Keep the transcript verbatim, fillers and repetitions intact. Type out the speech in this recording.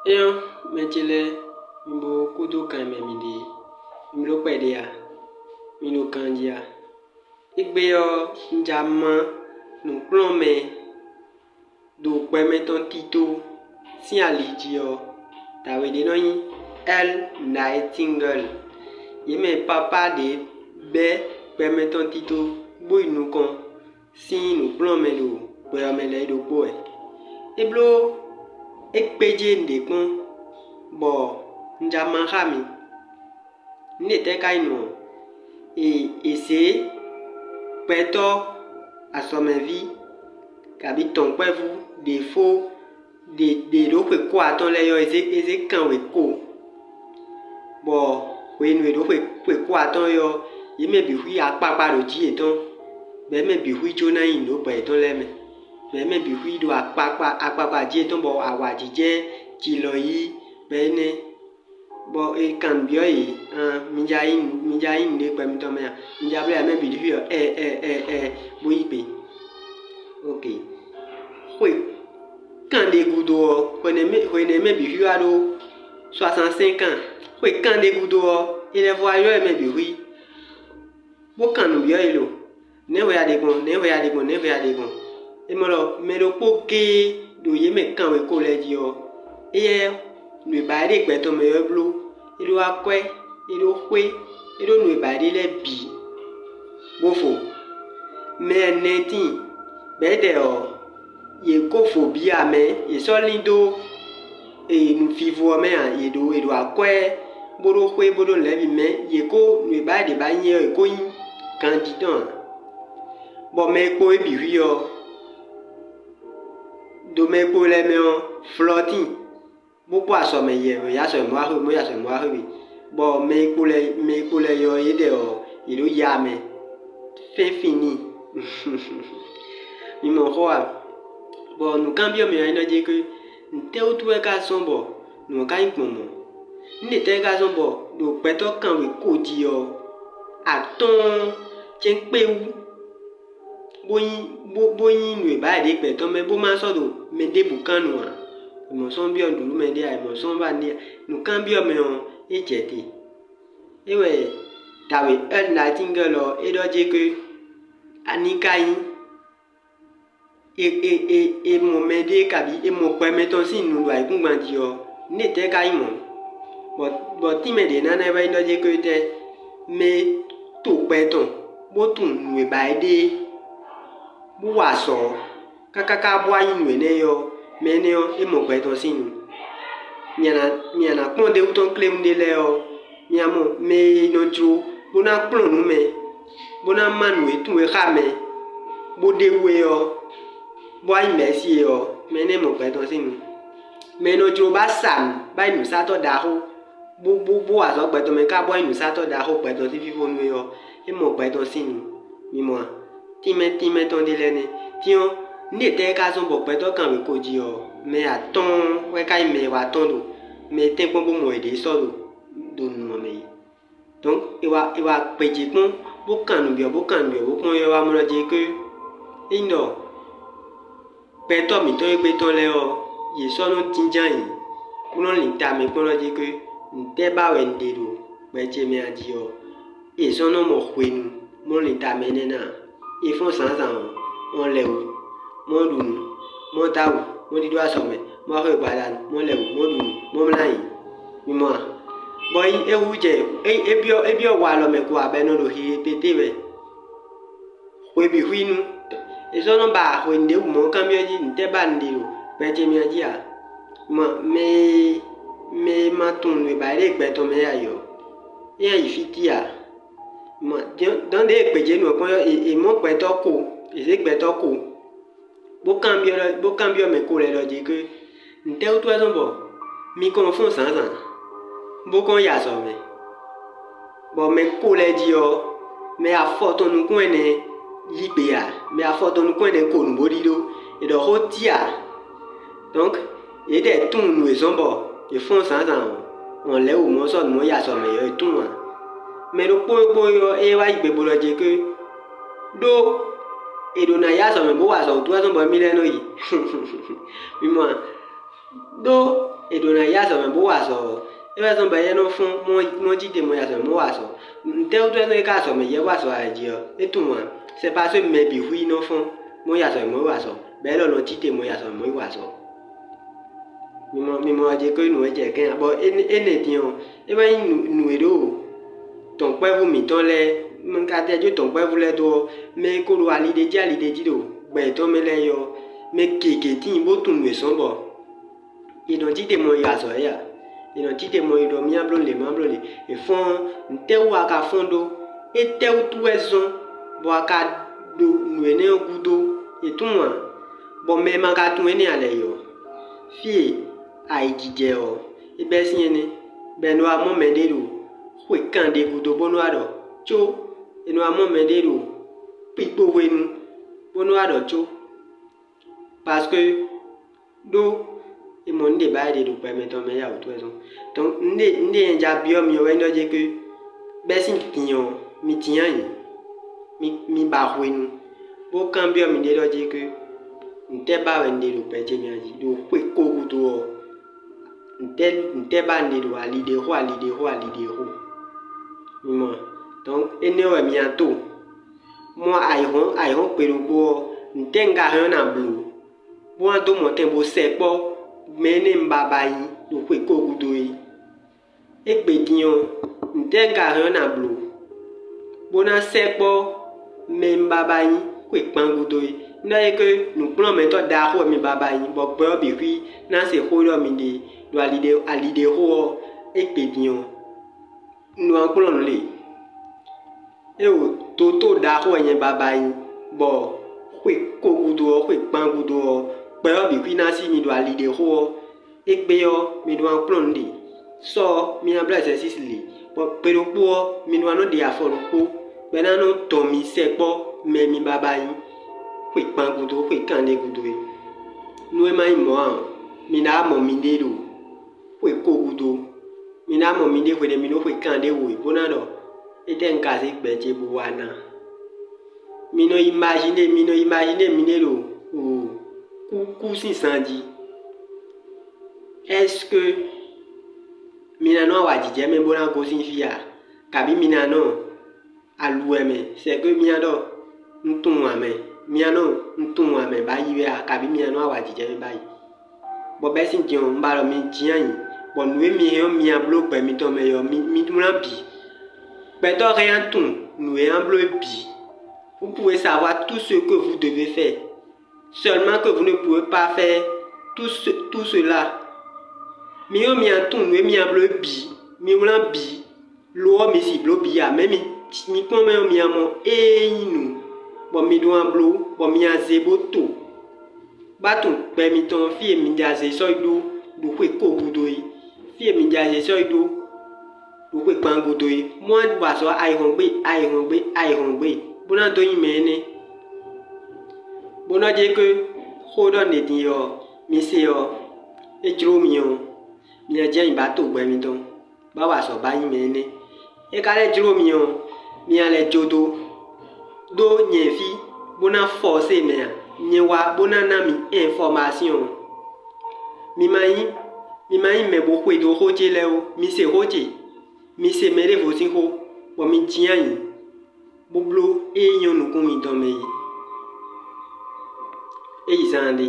É ɔ́, mɛ ce lɛ́ɛ, mi bo kúdó kan e mɛ mi ɖe é. Mi bló kpɛɖé a? Mi ɖo ganjí a? Égbé ɔ́, un ja má nǔkplɔ́nmɛ ɖo gbɛ mɛtɔn tito sín ali jí ɔ́, dǎwe ɖé nɔ nyí Earl Nightingale. Yě mɛ papá ɖě bɛ́ gbɛ mɛtɔn tito bó yi nukɔn sín nǔkplɔ́nmɛ ɖo gbɛ ɔ́ mɛ lɛ́ɛ é ɖokpó wɛ. É bló é kpéjé nǔɖé kpɔ́n, bɔ un ja má xá mi. Nǔ ɖě tɛ́ ka nyí nǔ ɔ́? È è zě gbɛtɔ́ azɔ̌mɛví kabǐ dɔ̌nkpɛvú ɖě fó ɖě ɖě ɖo xwe kó atɔ́ɔ́n lɛ́ɛ ɔ́, è zě è zě kanwekó, bɔ hwenu e è ɖǒ xwe xwe kó atɔ́ɔ́n é ɔ́, yě mɛ bǐ xwí akpakpa ɖo jǐ yětɔn, bɔ yě mɛ bǐ xwí có ná nyi nǔ ɖo gbɛ yětɔn lɛ́ɛ mɛ, bɔ yě mɛ bǐ xwí ɖo akpakpa akpakpa jǐ yětɔn, bɔ awǎjijɛ jǐlɔ́ yí bɔ énɛ́, bɔ è kan nǔ byɔ́ yě, an mi ja yí mi ja yí nǔɖé gbɛ mitɔn mɛ a? Mi ja bló yě mɛ bǐ ɖi fí ɔ́, ɛ ɛ ɛ ɛ bó yí gbe. Ok. Xwe kanɖé gúdo ɔ́, hwenɛ́ mɛ hwenɛ́ mɛ bǐ xwí wá ɖó soixante-cinq ans. Xwe kanɖé gúdo ɔ́, é lɛ́ vɔ wá ylɔ́ yě mɛ bǐ xwí, bó kan nǔ byɔ́ yě lo: "Nɛ̌ hwɛ a ɖe gbɔn? Nɛ̌ hwɛ a ɖe gbɔn? Nɛ̌ hwɛ a ɖe gbɔn?" É mɔ ɖɔ mɛ ɖokpó géé ɖo yě mɛ kanwekó lɛ́ɛ jí ɔ́, éyɛ́ nǔ e ba é ɖe gbɛ tɔn mɛ ɔ́ é bló, é ɖó akwɛ́, é ɖó xwé, é ɖó nǔ e ba é ɖe lɛ́ɛ bǐ, bó vo. Mɛ ɛnɛ tíin, bɔ é ɖɛ ɔ́, yě ko vo bǐ ǎ mɛ, yě sɔ́ lín dó e nǔvivo ɔ́ mɛ ǎ; yě ɖo è ɖo akwɛ́, bó ɖó xwé, bó ɖó nǔ lɛ́ɛ bǐ mɛ; yě ko nǔ e ba yě ɖe ba nyí é ɔ́, yě ko nyí ganjí tɔn ǎ. Bɔ mɛ e kpo é bǐ hwí ɔ́, ɖo mɛ e kpo lɛ́ɛ mɛ ɔ́, Flɔ́tin, bó kpó azɔ̌ mɛ yɛ, bɔ yě azɔ̌ mɛ wá xwé, bó yě azɔ̌ mɛ wá xwé we. Bɔ mɛ e kpo lɛ́ɛ mɛ e kpo lɛ́ɛ ɔ́, yě ɖɛ ɔ́, yě ɖo ya mɛ. Fɛ́nfin n'i. Mi mɔ xó a? Bɔ nǔkanbyɔ́ mɛ ɔ́ nyí ɖɔ jí xwé: "Nǔtɛ́wútu wɛ ka zɔ́n bɔ nǔ ɔ́ ka nyí gbɔn mɔ̌? Nǔ ɖě tɛ́ ka zɔ́n bɔ ɖo gbɛtɔ́ kanwekó jí ɔ́, atɔ́ɔ́n jɛ́n kpé wú, bó nyí bó bó nyí nǔ e ba yě ɖe gbɛtɔ́ mɛ, bó ma sɔ́ ɖo mɛ ɖěbǔ kan nu ǎ?" È mɔ sɔ́ byɔ́ nǔɖuɖu mɛ ɖé ǎ, è mɔ sɔ́ ba ɖé ǎ. Nǔkanbyɔ́ mɛ ɔ́, é jɛ te. É wɛ dǎwe Earl Nightingale ɔ́, é ɖɔ jí xwé: "Ani ka nyí è è è è mɔ mɛɖé kabǐ è mɔ gbɛmɛ tɔn sín nu ɖo ayǐkúngban jí ɔ́, nǔ ɖě tɛ́ ka nyí mɔ̌?" Bɔ bɔ tínmɛ ɖě ná ná wɛ nyí ɖɔ jí xwé tɛ́: "Mɛ e to gbɛ tɔn, bó tunwun nǔ e ba é ɖe é, bó wa azɔ̌ ɔ́, káká ká bó wá nyí nǔ énɛ́ ɔ́, mɛ énɛ́ ɔ́, é mɔ gbɛ tɔn sín nu." Mi a nǎ mi a nǎ kplɔ́n ɖ'é wú tɔn kléwún ɖé lɛ́ɛ ɔ́, mi a mɔ mɛ e nɔ jló bó ná kplɔ́n nǔ mɛ, bó ná má nǔ e tunwun é xá mɛ, bó ɖ'é wú é ɔ́, bó wá nyí mɛ̌si é ɔ́, mɛ énɛ́ mɔ gbɛ tɔn sín nu. Mɛ e nɔ jló bó wá sa nǔ, bó wá nyí nǔsatɔ́ ɖaxó, bó bó bó wa azɔ̌ gbɛ tɔn mɛ ká bó wá nyí nǔsatɔ́ ɖaxó gbɛ tɔn sín fífónú é ɔ́, é mɔ gbɛ tɔn sín nu. Mi mɔ a? Tínmɛ tínmɛ tɔn ɖé lɛ́ɛ nɛ́. Tín ɔ́, nǔ ɖě tɛ́ ka zɔ́n bɔ gbɛtɔ́ kan wěkó jí ɔ́, mɛ atɔ́ɔ́n wɛ ka nyí mɛ e wa tɔ́n ɖo mɛ tɛ́nkpɔ́n bó mɔ yěɖée sɔ́ ɖo ɖo nǔ ɔ́ mɛ é. Donc è wá è wá gbějé kpɔ́n, bó kan nǔ byɔ́ bó kan nǔ byɔ́ bó kpɔ́n ylɔ́ wá mɔ ɖɔ jí xwé: "Ényí ɖɔ gbɛtɔ́ mǐtɔn e gbé tɔn lɛ́ɛ ɔ́, yě sɔ́ nɔ jínjɔ́n ayǐ, bó nɔ́ lin tamɛ kpɔ́n ɖɔ jí xwé: 'Nǔtɛ́ ba wɛ un ɖe ɖo gbɛ ce mɛ a jí ɔ́?' È sɔ́ nɔ mɔ hwenu, bó nɔ́ lin tamɛ énɛ́ ná ǎ. È fɔ́n zǎnzǎn ɔ́, mɔ lɛ wǔ, mɔ ɖu nǔ, mɔ dó awu, mɔ ɖíɖó azɔ̌ mɛ, mɔ xwe gbadanu, mɔ lɛ wǔ, mɔ ɖu nǔ, mɔ mlá ayǐ. Mi mɔ a? Bɔ é é wú jɛ é é byɔ́ é byɔ́ walɔ mɛ ko abɛnɔ ɖo hihe tete wɛ. Hwe bǐ xwínu, è sɔ́ nɔ ba hwenu ɖěbǔ mɔ̌ kanbyɔ́ jí: 'Nǔtɛ́ ba un ɖe ɖo gbɛ ce mɛ ɔ́ jí ǎ?' Mɔ mɛ e mɛ e ma tunwun nǔ e ba é ɖe gbɛ tɔn mɛ é ǎ ɔ́, é ná yi fí tí ǎ. Mɔ dɔn ɖě e gbějénu ɔ́ kpɔ́n ɔ́, è mɔ gbɛtɔ́ ko, è zě gbɛtɔ́ ko, bó kanbyɔ́ bó kanbyɔ́ mɛ ko lɛ́ɛ ɖɔ jí xwé: 'Nǔtɛ́wútu wɛ zɔ́n bɔ mi kɔn fɔ́n zǎnzǎn, bó kɔn yi azɔ̌ mɛ?' Bɔ mɛ ko lɛ́ɛ jí ɔ́, mɛ afɔ tɔn nukún ɛnɛ yí gbe ǎ; mɛ afɔ tɔn nukún ɛnɛ ko nǔ bó ɖíɖó; è ɖɔ xó tí ǎ. Donc yě ɖɛ tunwun nǔ e zɔ́n bɔ yě fɔ́n zǎnzǎn ɔ́, wɔn lɛ̌ wǔ mɔ sɔ́ nǔ mɔ yi azɔ̌ mɛ ɔ́, yě tunwun ǎ. Mɛ ɖokpó e kpó ɔ́, é wá yi gbe bo ɖɔ jí xwé: "Ɖó è ɖǒ ná yi azɔ̌ mɛ bó wa azɔ̌ wútu wɛ zɔ́n bɔ émí lɛ́ɛ nɔ yi." Mi mɔ a? Ɖó è ɖǒ ná yi azɔ̌ mɛ bó wa azɔ̌ ɔ́, é wɛ zɔ́n bɔ éyɛ́ nɔ fɔ́n mɔ mɔ jí te mɔ yi azɔ̌ mɛ mɔ wa azɔ̌. Ntɛ́ wútu wɛ zɔ́n é ká azɔ̌ mɛ yɛ wa azɔ̌ ǎ jí ɔ́? É tunwun ǎ. C'est parce que mɛ bǐ hu yi nɔ fɔ́n mɔ yi azɔ̌ mɛ mɔ yi wa azɔ̌, bɔ élɔ́ nɔ cí te mɔ yi azɔ̌ mɛ mɔ yi wa azɔ̌. Mi mɔ mi mɔ ɔ́ jɛ ko nǔ wɛ jɛ kɛn ǎ, bɔ énɛ́ din ɔ́, é wɛ nyí nǔ e ɖo dɔ̌nkpɛ́vú mǐtɔn lɛ́ɛ, un ka tɛ jó dɔ̌nkpɛ́vú lɛ́ɛ dó ɔ́, mɛ e ko ɖo ali ɖé jí ali ɖé jí ɖo gbɛ yětɔn mɛ lɛ́ɛ é ɔ́, mɛ gěgé tíin bó tunwun nǔ e zɔ́n bɔ è nɔ cí te mɔ yi azɔ̌ é ǎ. È nɔ cí te mɔ yi ɖɔ mì ma bló lě, mì ma bló lě. È fɔ́n ɔ́, ntɛ́ wú a ka fɔ́n ɖó? Étɛ́wútu wɛ zɔ́n bɔ a ka ɖo nǔ énɛ́ ɔ́ gúdo? È tunwun ǎ, bɔ mɛ e ma ka tunwun énɛ́ ǎ lɛ́ɛ yi ɔ́, fí e ayǐjijɛ ɔ́, é bɛ́ sín énɛ́, bɔ è nɔ wá mɔ mɛɖé ɖo xwe kanɖé gúdo bó nɔ́ wá ɖɔ có, è nɔ wá mɔ mɛɖé ɖo kpikpo hwenu bó nɔ́ wá ɖɔ có, parce que ɖó è mɔ nǔɖé ba e ɖe ɖo gbɛ mɛtɔn mɛ é ǎ wútu wɛ zɔ́n. Donc nǔɖé nǔɖé nyɛ ja byɔ́ mi ɔ́ wɛ nyí ɖɔ jɛ que bɛ́ sín din ɔ́, mi din ayǐ, mi mi ba hwenu, bó kanbyɔ́ miɖée ɖɔ jɛ que ntɛ́ ba wɛ un ɖe ɖo gbɛ ce mɛ jí ɖo xwe ko gúdo ɔ́, ntɛ́ ntɛ́ ba un ɖe ɖo ali ɖé xo ali ɖé xo ali ɖé xo? Mi mɔ, donc énɛ́ wɛ mi ná to. Mɔ ayǐhɔ́n ayǐhɔ́n gbe ɖokpó ɔ́, ntɛ́ un ka hɛn ɔ́ ná bló, bó ná dó mɔ tɛn bó sɛkpɔ́ mɛ énɛ́ un ba ba nyí ɖo xwe ko gúdo é? Égbé din ɔ́, ntɛ́ un ka hɛn ɔ́ ná bló, bó ná sɛkpɔ́ mɛ un ba ba nyí xwe kpan gúdo é? Un ɖɔ é ké nǔkplɔ́nmɛtɔ́ ɖaxó wɛ mi ba ba nyí, bɔ gbɛ ɔ́ bǐ xwí ná se xó ɖɔ mi ɖe ɖo ali ɖé ali ɖé xo ɔ́, égbé din ɔ́, un nɔ wá kplɔ́n nǔ lě. Éeǒ, dotóo ɖaxó wɛ nyɛ baba nyí, bɔ xwe ko gúdo ɔ́, xwe kpan gúdo ɔ́, gbɛ ɔ́ bǐ xwí ná sí mi ɖo ali ɖé xo ɔ́, égbé ɔ́, mi ɖó ná kplɔ́n nǔ ɖě. Sɔ ɔ́, mi ná bló azɛ̌sísi lě, bɔ gbe ɖokpó ɔ́, mi ɖó ná nɔ ɖe afɔ ɖokpó, bɔ é ná nɔ dɔn mi sɛkpɔ́ mɛ e mi baba nyí, xwe kpan gúdo, xwe kanɖé gúdo é. Nú é ma nyí mɔ̌ ǎ ɔ́, mi ná wá mɔ miɖée ɖo xwe ko gúdo. Mi ná mɔ miɖée hwenu e mi ɖó xwe kanɖé wo é, bó ná ɖɔ: Étɛ́ un ka zé gbɛ ce bó wá ná? Mi nɔ imazíne, mi nɔ imazíne miɖée ɖo kú kú sín zan jí. Est-ce que mi ná nɔ awǎjijɛ mɛ bó ná gosín fí a? Kabǐ mi ná nɔ aluwɛ mɛ? C'est que mi ná ɖɔ un tunwun ǎ mɛ, mi ná nɔ un tunwun ǎ mɛ bó ná yi wɛ a, kabǐ mi ná nɔ awǎjijɛ mɛ bó ná yi? Bɔ bɛ́ sín din ɔ́, un ba ɖɔ mi jínjɔ́n ayǐ, bɔ nǔ e mi hɛn ɔ́ mi ná bló gbɛ mitɔn mɛ ɔ́, mi mi ɖó ná bǐ. Gbɛtɔ́ hɛn ná tunwun nǔ e ná bló é bǐ. Vous pouvez savoir tout ce que vous devez faire, seulement que vous ne pouvez pas faire tout ce tout cela. Mi ɔ́, mi ná tunwun nǔ e mi ná bló é bǐ, mi wlán bǐ. Lo ɔ́, mi si blǒ bǐ ǎ, mɛ̌ mi mi kpɔ́n mɛ ɔ́, mi ná mɔ ée nyí nǔ, bɔ mi ɖó ná bló, bɔ mi ná zé bó to. Bá tunwun gbɛ mitɔn fí e mi ɖe azě sɔ́ yi ɖó ɖo xwe ko gúdo é, fí e mi ɖe azě sɔ́ yi ɖó ɖo xwe gban gúdo é. Mɔ̌ wá ɖu azɔ̌ ayǐhɔ́ngbe ayǐhɔ́ngbe ayǐhɔ́ngbe, bó ná dó nyí mɛ énɛ́. Bó nɔ́ jɛ ké xó ɖɔ nɛ̌ din ɔ́, mi se ɔ́, é jló mi ɔ́, mi ná jɛ nyi bá to gbɛ mitɔn, bá wa azɔ̌ bá nyí mɛ énɛ́. É ka lɛ́ jló mi ɔ́, mi ná lɛ́ jó dó ɖó nyɛ fí, bó ná fɔsé mɛ ǎ. Nyɛ wá bó ná ná mi ɛnfɔmasíɔn. Mi ma nyí mi ma nyí mɛ bo xwedó xó ce lɛ́ɛ ó. Mi se xó ce, mi se mɛɖěvo sín xó, bɔ mi jínjɔ́n ayǐ, bó bló ée nyɔ́ nukún mitɔn mɛ é. É yi zaan ɖé.